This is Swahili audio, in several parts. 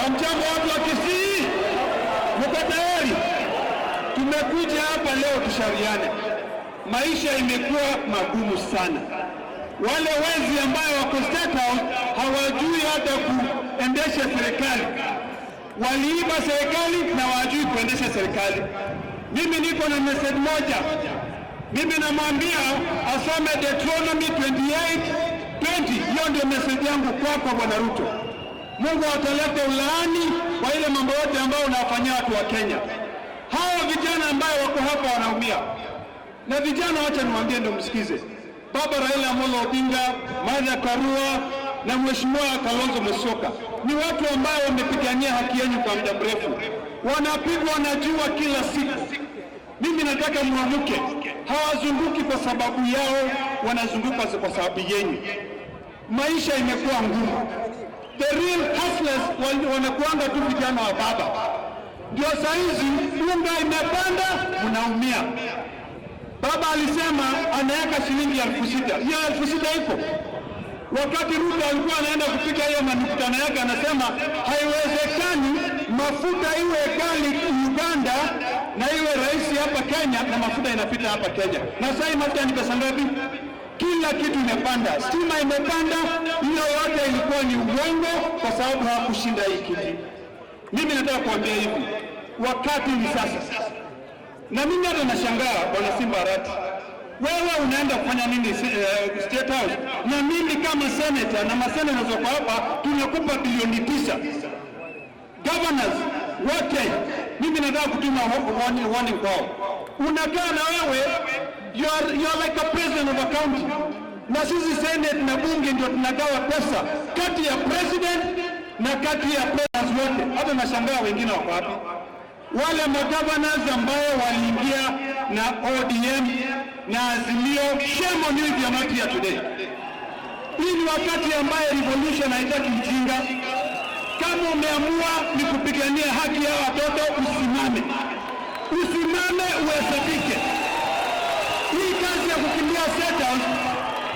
Hamjambo, watu wa Kisii, mko tayari? Tumekuja hapa leo tushauriane. Maisha imekuwa magumu sana. Wale wezi ambayo wako State House hawajui hata kuendesha serikali, waliiba serikali na hawajui kuendesha serikali. Mimi niko na message moja, mimi namwambia asome Deuteronomy 28:20. Hiyo ndio message yangu kwako, Bwana Ruto. Mungu ataleta ulaani kwa ile mambo yote ambayo unawafanyia watu wa Kenya. Hawa vijana ambayo wako hapa wanaumia, na vijana, wacha niwaambie ndio msikize. Baba Raila Amolo Odinga, Martha Karua na Mheshimiwa Kalonzo Musyoka ni watu ambao wamepigania haki yenu kwa muda mrefu, wanapigwa na jua kila siku. Mimi nataka muamuke. Hawazunguki kwa sababu yao, wanazunguka kwa sababu yenu. Maisha imekuwa ngumu. The real hustlers wanakuanga tu vijana wa baba. Ndio saizi unga imepanda, mnaumia. Baba alisema anaweka shilingi 6,000. Hiyo 6,000 iko. Wakati Ruto alikuwa anaenda kupiga hiyo mikutano yake, anasema haiwezekani mafuta iwe ghali Uganda na iwe rahisi hapa Kenya, na mafuta inapita hapa Kenya. Na sasa hii mafuta ni pesa ngapi? Kila kitu imepanda, stima imepanda. Hiyo yote ilikuwa ni uongo, kwa sababu hawakushinda hii kiti. Mimi nataka kuambia hivi, wakati ni sasa. Na mimi hata nashangaa, Bwana Simba Arati, wewe unaenda kufanya nini State House? Na mimi kama senator na masenators wako hapa tunakupa bilioni 9. Governors wote, mimi nataka kutuma warning kwao. Unakaa na wewe you are like a president of a county, na sisi Senate na bunge ndio tunagawa pesa kati ya president na kati ya presidents wote. Hata nashangaa wengine wako wapi? Wale magovernors ambao waliingia na ODM na Azimio, shame on you if you are not here today. Hii ni wakati ambaye revolution haitaki ujinga. Kama umeamua ni kupigania haki ya watoto, usimame, usimame uhesabike. Hii kazi ya kukimbia State House,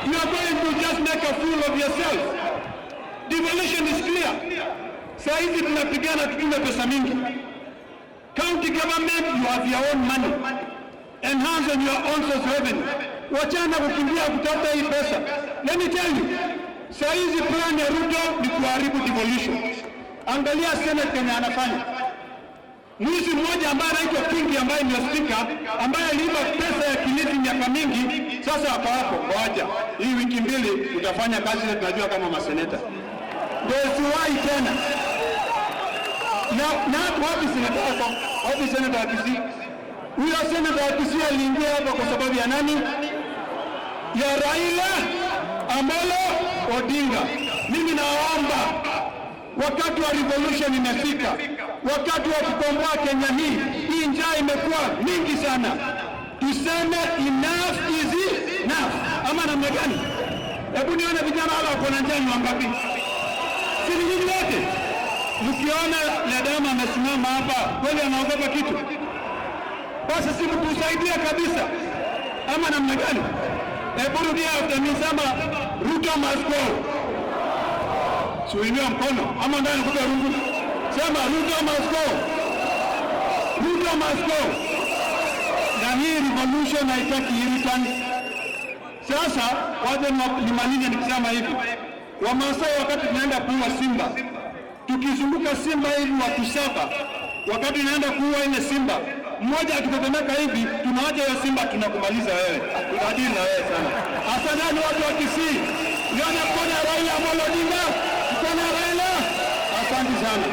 you are going to just make a fool of yourself. Devolution is clear. Saa hizi tunapigana tutume pesa mingi. County government, you have your own money. Enhance on your own source revenue. Wachana kukimbia kutafuta hii pesa. Let me tell you, saa hizi plan ya Ruto ni kuharibu devolution. Angalia Senate Kenya anafanya. Mwizi mmoja ambaye anaitwa Kingi, ambaye ndio spika, ambaye aliiba pesa ya Kilifi miaka mingi, sasa hapa hapo. Ngoja hii wiki 2 utafanya kazi ile tunajua kama maseneta, ndio usiwahi tena. Na hapo wapi seneta wako? Wapi seneta wa Kisii? Huyo seneta wa Kisii aliingia hapa kwa sababu ya nani? Ya Raila Amolo Odinga. Mimi naomba, wakati wa revolution imefika, wakati wa kukomboa Kenya hii. Hii njaa imekuwa mingi sana, tuseme enough is enough, ama namna gani? Hebu nione vijana wale wako na njaa ni wangapi? Si ni nyinyi wote? Mkiona Ledama amesimama hapa, kweli anaogopa kitu? Basi si mtusaidie kabisa, ama namna gani? Hebu rudia after me, sema "Ruto must go." Suinua mkono ama ndani kupe rungu. Sema "Ruto must go. Ruto must go." Na hii revolution haitaki irritant. Sasa wacha nimalize nikisema hivi. Wamasai wakati tunaenda kuua simba, tukizunguka simba hivi watu saba, wakati tunaenda kuua ile simba, mmoja akitetemeka hivi, tunawacha hiyo simba, tunakumaliza wewe, tunadili na wewe sana. Asanteni watu wa Kisii, nione mkono ya Raila Amolo Odinga, mkono ya Raila. Asante sana.